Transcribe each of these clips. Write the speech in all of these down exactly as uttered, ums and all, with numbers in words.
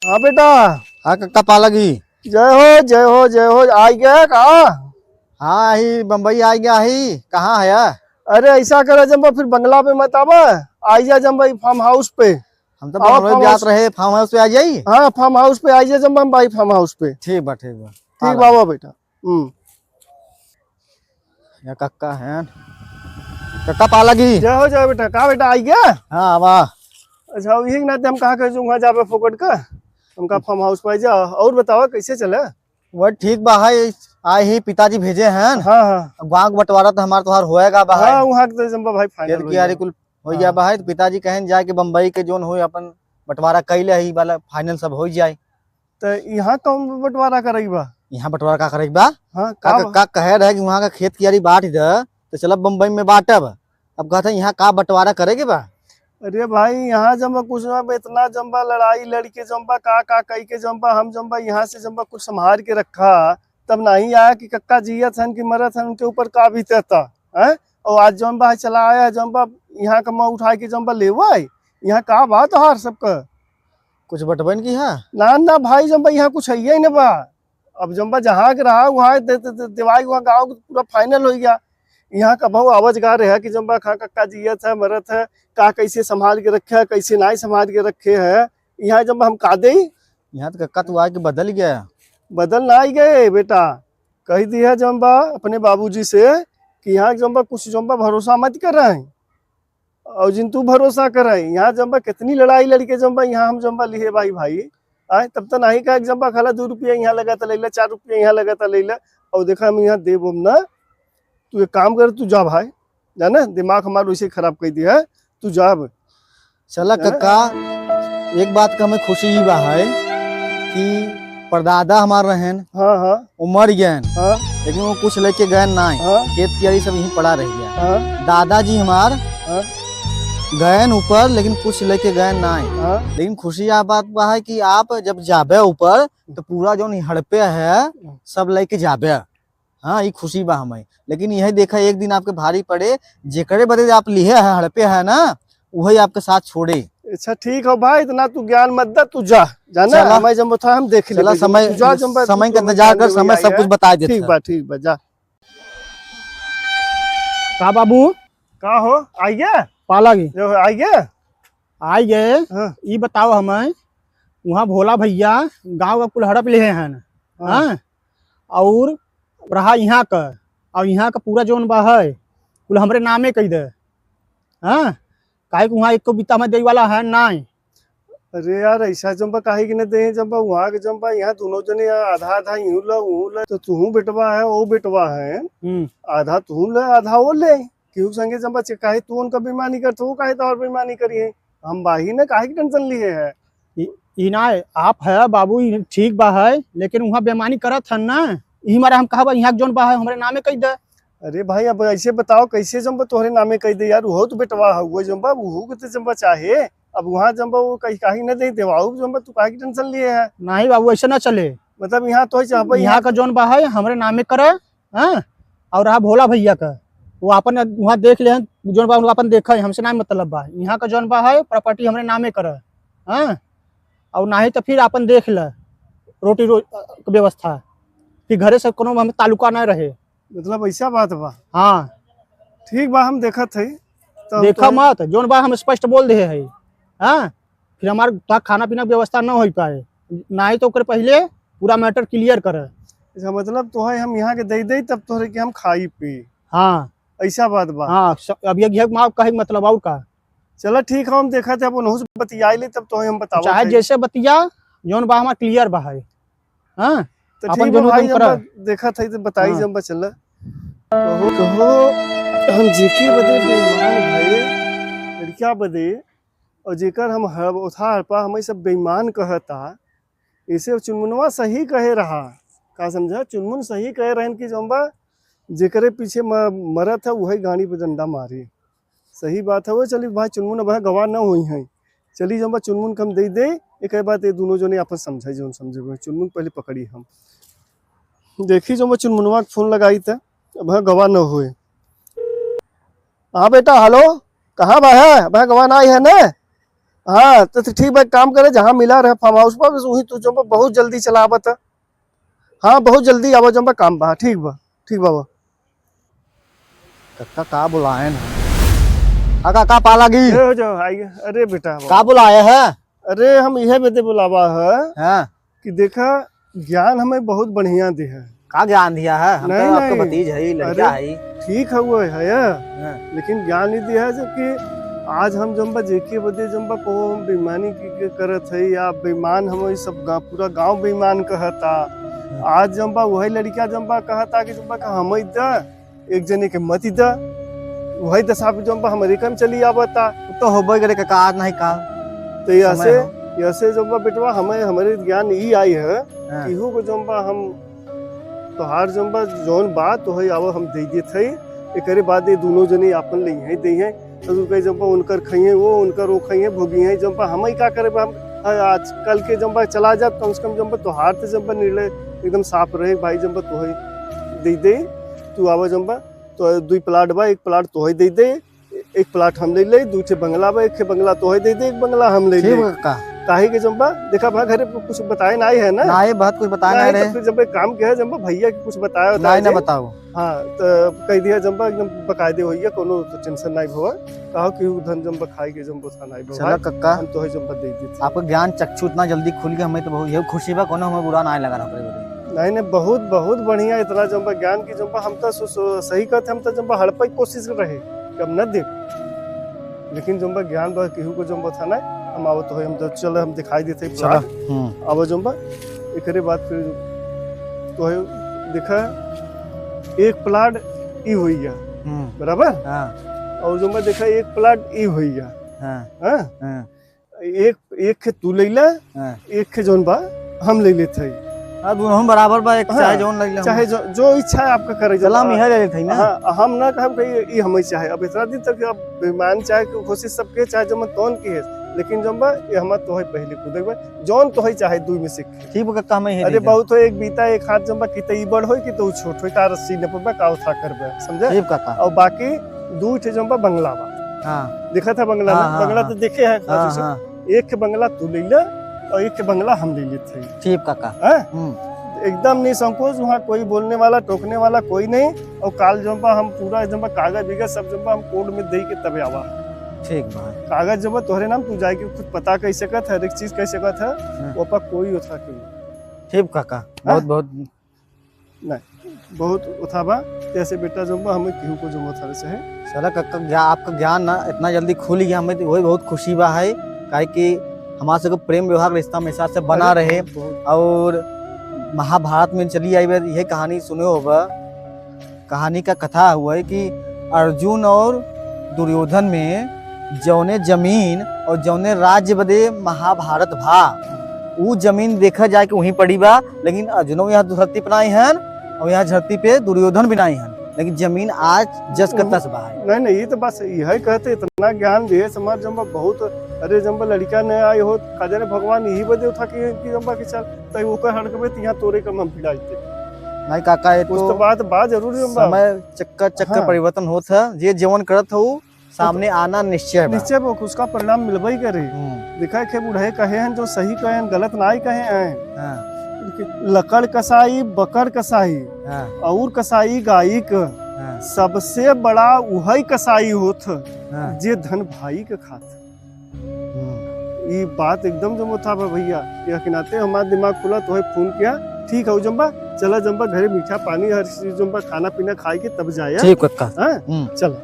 हाँ बेटा। हाँ कक्का पालागी। जय हो, जय हो, जय हो। आई गया का? हाँ, ही बम्बई आई गया ही। कहाँ है? अरे ऐसा करे जम्बा, फिर बंगला पे मत आवा, आई जा जम्बा ई farm house पे। हम तो आवा बंगला farm जात house। रहे, farm house पे आ जाई। हाँ, farm house पे आई जा जम्बा, हम भाई farm house पे। ठीक बा, ठीक बा। ठीक पालागी। बाबा बेटा। हम्म। या कक्का हैं। कक्का पालागी। जय हो, जय बेटा। का बेटा, आई गया? हाँ, आवा। अच्छा, यही के नाते हम कहा के जो वहाँ जाबे फोकट का, हमका farm house पे जा। और बतावा, कैसे चले? वह ठीक बा है, आए ही पिताजी भेजे हैं। हाँ, हाँ। गाँव के बंटवारा तो हमार तोहार होएगा बा है। हाँ, वहाँ के तो जम्बा भाई final खेत हो कियारी गया। कुल हो गया हाँ। बा है, तो पिताजी कहें जाए कि बम्बई के जोन होई अपन बंटवारा कई ले ही वाला final सब हो जाए। तो यहाँ कौन बंटवारा करेगी बा? यहाँ बंटवारा का करेगी बा? हाँ, का का, बा? का कहे रहे कि वहाँ का खेत कियारी बांट दे, तो चलब बम्बई में बांटब। अब कहते हैं यहाँ का बंटवारा करेगी बा? अरे भाई, यहाँ जम्बा कुछ ना, इतना जम्बा लड़ाई लड़के जम्बा, का का कई के जम्बा, हम जम्बा यहाँ से जम्बा कुछ संभाल के रखा, तब नहीं आया कि कक्का जियत हन कि मरत हन, उनके ऊपर का बीतता है। और आज जम्बा है चला आया जम्बा, यहाँ का मुँह उठा के जम्बा लेवा है। यहाँ का बात हार सबका? कुछ बटबन की है? ना ना भाई, जम्बा यहाँ कुछ है ही न बा। अब जम्बा जहाँ के रहा वहाँ दे, दे, दे, देवाई, वहाँ गाँव के पूरा final हो गया। यहाँ का बहु आवाज गा रहे हैं कि जम्बा खा कक्का जियत है, मरत है, का कैसे संभाल के रखे है, कैसे नाई संभाल के रखे है। यहाँ जम्बा हम का दे। यहाँ तो कक्का तू आके बदल गया। बदल ना आई गए बेटा, कह दिया जम्बा अपने बाबूजी से कि यहाँ जम्बा कुछ जम्बा भरोसा मत कर रहे हैं। और जिन तू भरोसा करे, यहाँ जम्बा कितनी लड़ाई लड़के जम्बा यहाँ हम जम्बा लिहे भाई, भाई। आए, तब तो नहीं कहा कि जम्बा खाला दो रुपया यहाँ लगा था ले ले, चार रुपया यहाँ लगा था ले ले। और देखा हम यहाँ देब हम ना, तू एक काम कर, तू जा भाई, जाना दिमाग हमारा वैसे खराब कर दिया है, तू जा अब। चला है ना? कक्का, एक बात का हमें खुशी ही बा है कि परदादा हमार रहेन, हाँ, हाँ। वो मर गएन, हाँ। लेकिन वो कुछ लेके गएन नाई। हाँ। खेत कियारी सब यहीं पड़ा रह गया। हाँ। दादाजी हमार हाँ। गएन ऊपर, लेकिन कुछ लेके गएन नाई। हाँ। लेकिन खुशी यह बात बा है कि आप जब जाबे ऊपर, तो पूरा जौन हड़पे है, हाँ। सब लेके जाबे। हाँ, ई खुशी बा हमें। लेकिन यह देखा, एक दिन आपके भारी पड़े, जेकरे बदे आप लिहे है, हड़पे है ना, वही आपके साथ छोड़े। अच्छा, ठीक हो भाई, इतना तू ज्ञान मत दे, तू जा, जाना, चला। हमें जब था हम देख चला, लेबे। समय, तू जा, जब समय तू का इंतजार कर, समय सब कुछ बता देता। ठीक बा, ठीक बा, जा। का बाबू? का हो, आई गया? पालागी। जो आई गया? आई गए। हाँ। ई बताओ हमें, वहाँ भोला भैया गाँव का कुल हड़प लिहे हैं, हाँ। हाँ? और रहा यहाँ का, और यहाँ का पूरा जौन बा है, कुल हमरे नामे कह दे। हाँ, काहे कि वहाँ एको बित्ता में देवे वाला है नाई। अरे यार, ऐसा जौन बा काहे कि न दे, जौन बा वहाँ के जौन बा, यहाँ दोनों जने, यहाँ आधा आधा यूं ला, ऊं ला, तो तू बेटवा है, वो बेटवा है, हम्म। आधा तू ले, आधा वो ले, केहू संगे जौन बा, चे-, काहे तू उनका बेईमानी करत हो, वो काहे तोहर बेईमानी करी है? हम बाही न, काहे की tension लिए है? ई, ई ना, आप है बाबू, ई ठीक बा है, लेकिन वहाँ बेईमानी करत हन ना, यही मारे हम कहबा, यहाँ के जौन बा है, हमरे नामे कह दे। अरे भाई, अब ऐसे बताओ, कैसे जौन बा तोहरे नामे कह दे यार, उहो तो बेटवा है, वो जौन बा, उहो के तो जौन बा चाहे, अब वहाँ जौन बा वो कहीं, कहीं न दे देवाऊ जौन बा, तू काहे की tension लिए है? नहीं बाबू, ऐसे ना चले। मतलब यहाँ तो चाहबा, यहाँ यहाँ का जौन बा है, हमरे नामे करे, हाँ? और रहा भोला भैया का, वो अपन वहाँ देख ले, जौन बा उनको अपन देखा है, हमसे ना मतलब बा। यहाँ का जौन बा है, property हमरे नामे करे, हाँ? और नहीं तो फिर अपन देख ले, रोटी रो-, के व्यवस्था, फिर घरे से कोनो हमें ताल्लुका ना रहे। मतलब ऐसा बात बा? हाँ। ठीक बा, हम देखत हई। तब देखा तो मत, जौन बा हम स्पष्ट बोल दे है, हाँ? फिर हमार ता खाना पीना के व्यवस्था ना हो पाए, नहीं तो ओकरे पहले पूरा matter clear करे। अच्छा, मतलब तोहे हम यहाँ के दे दे, तब तोहरे के हम खाई पी। हाँ। ऐसा बात बा? हाँ, स-, अब ये घिया माँ कहे के मतलब और का? चला ठीक है, हम देखत है, अब उनहु से बतियाई ले, तब तोहे हम बतावत चाहे है। जैसे बतिया, जौन बा हमार clear बा है। हाँ? तो अपन ठीक बा जौन भाई, जौन जब करा। बा-, देखत है तो बताई हाँ। जब बा चला। कहो, कहो, हम जेके बदे बेईमान भए, लड़किया बदे, और जेकर हम हर-, उठा हड़पा, हमें सब बेईमान कहता, इसे चुनमुनवा सही कहे रहा। का समझा? चुनमुन सही कहे रहन कि जौन बा, जेकरे पीछे म-, मरत है, वही गाड़ी पे डंडा मारी। सही बात है, वो चली भाई, चुनमुन अब गवाह न होई हैं। चली जौन बा चुनमुन के हम दे दे, एक बात ये दोनों जने आपस समझे, जौन समझे हुए। चुनमुन पहले पकड़ी हम। देखी जौन बा चुनमुनवा के फोन लगाई त, अब गवाह न होए। हाँ बेटा, हेलो, कहाँ बा है? अब गवाह ना आई है ना? हाँ, तो, तो ठीक बा, एक काम करे, जहाँ मिला रहे farm house पर, बस वहीं तू जौन बा बहुत जल्दी चला आवत। हाँ, बहुत जल्दी आवा जौन बा, काम बा। ठीक बा, ठीक बा, बा। कक्का का बुलाए ना? आ, का, का पाला गी? ए, हो जाओ, आइए। अरे बेटा, का बुलाए है? अरे, हम इहे बदे बुलावा है हाँ। कि देखा, ज्ञान हमें बहुत बढ़िया दे है। का ज्ञान दिया है? हम नहीं, तो आपका नहीं। भतीज है, लड़का अरे, है। ठीक है, वो है, हाँ। लेकिन ज्ञान ही दिया है, जबकि आज हम जौन बा जेके बदे जौन बा को बेईमानी की, के करत है, या बेईमान हम ई सब गा-, पूरा गांव बेईमान कहता। हाँ। आज जौन बा वही लड़का जौन बा कहता कि जौन बा का हम ही दा, एक जने के मति दा, वही दशा पे जौन बा हमरे कम चली आवता। तो होबे करे का, का आज नहीं का तो ये समय ऐसे, हो। ये ऐसे जौन बा बेटवा, हमें, हमरे ज्ञान ई आई है, हाँ। केहू को जौन बा हम, तोहार जौन बा, जौन बा, तो है, आवा हम दे देत है। एकरे बाद ये दोनों जने आपन ले हैं, दे हैं। तो तू कहे जौन बा उनकर खइहें वो, उनकर वो खइहें, भोगिहें, जौन बा हम ही का करे बा, हम, आ, आजकल के जौन बा चला जात, कम से कम जौन बा तोहार तो जौन बा निर्णय एकदम साफ रहे, भाई जौन बा तोहे दे दे, तू आवा जौन बा, तो दुई प्लाट बा, एक प्लाट तोहे दे दे, एक प्लाट हम ले ले, दू ठे बंगला बा, एक ठे बंगला तोहे दे दे, एक बंगला हम ले ठीक ले। बा का? काहे के जौन बा, देखा बा घरे पे कुछ बताए ना आए है ना? ना, ये बात कुछ बताए ना ना, आए तो रे। फिर जब एक काम किया जौन बा भैया के कुछ बताया ना, बताया ना जे। बताओ। हाँ, तो कह दिया जौन बा एकदम बकायदे होइया, कोनो तो tension नहीं भवा। कहो कि उ धन जौन बा खाए के जौन बा था नहीं भवा। चला कक्का। हम तोहे जौन बा दे दी थी। आपका ज्ञान चक्षु इतना जल्दी खुल गया, हमें तो बहुत ये खुशी बा, कोनो हमें बुरा ना लगा रहा ओकरे बदे। नहीं, नहीं, बहुत, बहुत बढ़िया इतना जौन बा ज्ञान की जौन बा हम तो सु-, सु-, सही कहते, हम तो जौन बा हड़पे की कोशिश रहे कि हम न दे। लेकिन जौन बा ज्ञान बा केहू को जौन बा था ना, हम आवत होई, हम तो चल, हम दिखाई देते हैं चला, प्लाट। हम्म। आवो जौन बा, एकरे बाद फिर तो है, देखा, एक प्लाट ई होइया, हम्म। बराबर? हाँ। और जौन बा देखा, एक प्लाट ई होइया। हाँ। हाँ? हाँ। एक, एक खे तू ले ला, हाँ। एक खे जौन बा हम ले लेत हई। हाँ, दोनों हम बराबर बा, एक हाँ, चाहे जौन ले ले हम। चाहे जो, जो इच्छा है आपका करे, चला, हम इहे ले लेत हई ना। हाँ, हम ना कहब कि ई हमें चाहे। अब इतना दिन तक अब बेईमान चाहे कि कोशिश सबके, चाहे जौन तौन की है, लेकिन जौन बा, ये हमार तोहे पहले कूदे बा, जौन तोहे चाहे दुई में से एक। ठीक बा, कक्का, हम इहे अरे दे देब। बहुत हो, एक बीता, एक हाथ जौन बा, कि तो ई बड़ होई, कि तो ऊ छोट होई, तार अस्सी नब्बे बा, का उठा करबे, समझे? ठीक कक्का। और बाकी दू ठे जौन बा बंगला बा। हाँ। देखा था बंगला हाँ, में? हाँ, बंगला हाँ। तो देखे है, हाँ, हाँ। एक ठे बंगला तू ले ले और एक ठे बंगला हम ले लेते हैं। ठीक कक्का। हाँ? हम्म। एकदम निसंकोच, वहाँ कोई बोलने वाला, टोकने वाला कोई नहीं। और काल जौन बा हम पूरा जौन बा कागज बिगज सब जौन बा हम कोर्ट में दे के तबे आवा। ठीक बा। कागज जौन बा तोहरे नाम, तू जाए के खुद पता कह सकत है, हर एक चीज कह सकत है, हाँ। वो पर कोई उठा के नहीं। ठीक कक्का, हाँ? बहुत बहुत नहीं, बहुत उठा बा, जैसे बेटा जौन बा, हमें केहू को जौन बा थारे से है। चला कक्का, ज्ञा-, आपका ज्ञान ना इतना जल्दी खुल गया, हमें तो वही बहुत खुशी बा है, काहे कि हमारे सबके प्रेम व्यवहार रिश्ता हमेशा से बना अरे, रहे। बहुत, बहुत। और महाभारत में चली आई बार, यह कहानी सुने होगा, कहानी का कथा हुआ है कि अर्जुन और दुर्योधन में जौने जमीन और जौने राज्य बदे महाभारत भा, ऊ जमीन देखा जाए कि वहीं पड़ी बा, लेकिन अर्जुनो यहाँ धरती पे नाई हन और यहाँ धरती पे दुर्योधन भी नाई हन, लेकिन जमीन आज जस का तस बा है। नहीं, नहीं, ये तो बात सही है, कहते इतना ज्ञान दिए समाज जौन बा बहुत, अरे जौन बा लड़का नहीं आए हो, का जाने भगवान यही बदे था कि, कि जौन बा कि चल, तई ओकर हड़कबे त यहाँ तोरे कम हम पिड़ाई थे। नहीं काका, ये कुछ तो तो बात बा जरूर जौन बा। समय चक्कर, चक्कर हाँ। परिवर्तन होत है, जे जवन करत हो, सामने आना निश्चय बा। निश्चय बा, उसका परिणाम मिलबे ही करे। हम्म। देखा है कि बूढ़े कहे हैं, जो सही कहे हैं, गलत ना ही कहे हैं। हाँ। कि लकड़ कसाई, बकड़ कसाई, हाँ। और कसाई गाई क, हाँ। सबसे बड़ा उहई कसाई होत, हाँ। जे धन भाई के खात। हम्म। ई बात एकदम जौन बा था बा भैया, यह के नाते हमार दिमाग खुला, तोहे फोन किया। ठीक है जौन बा, चला जौन बा घरे मीठा पानी हर चीज जौन बा खाना पीना खाए के तब जाया। ठीक कक्का। हाँ? हम्म। चलो।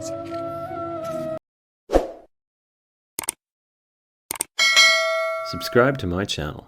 Subscribe to my channel.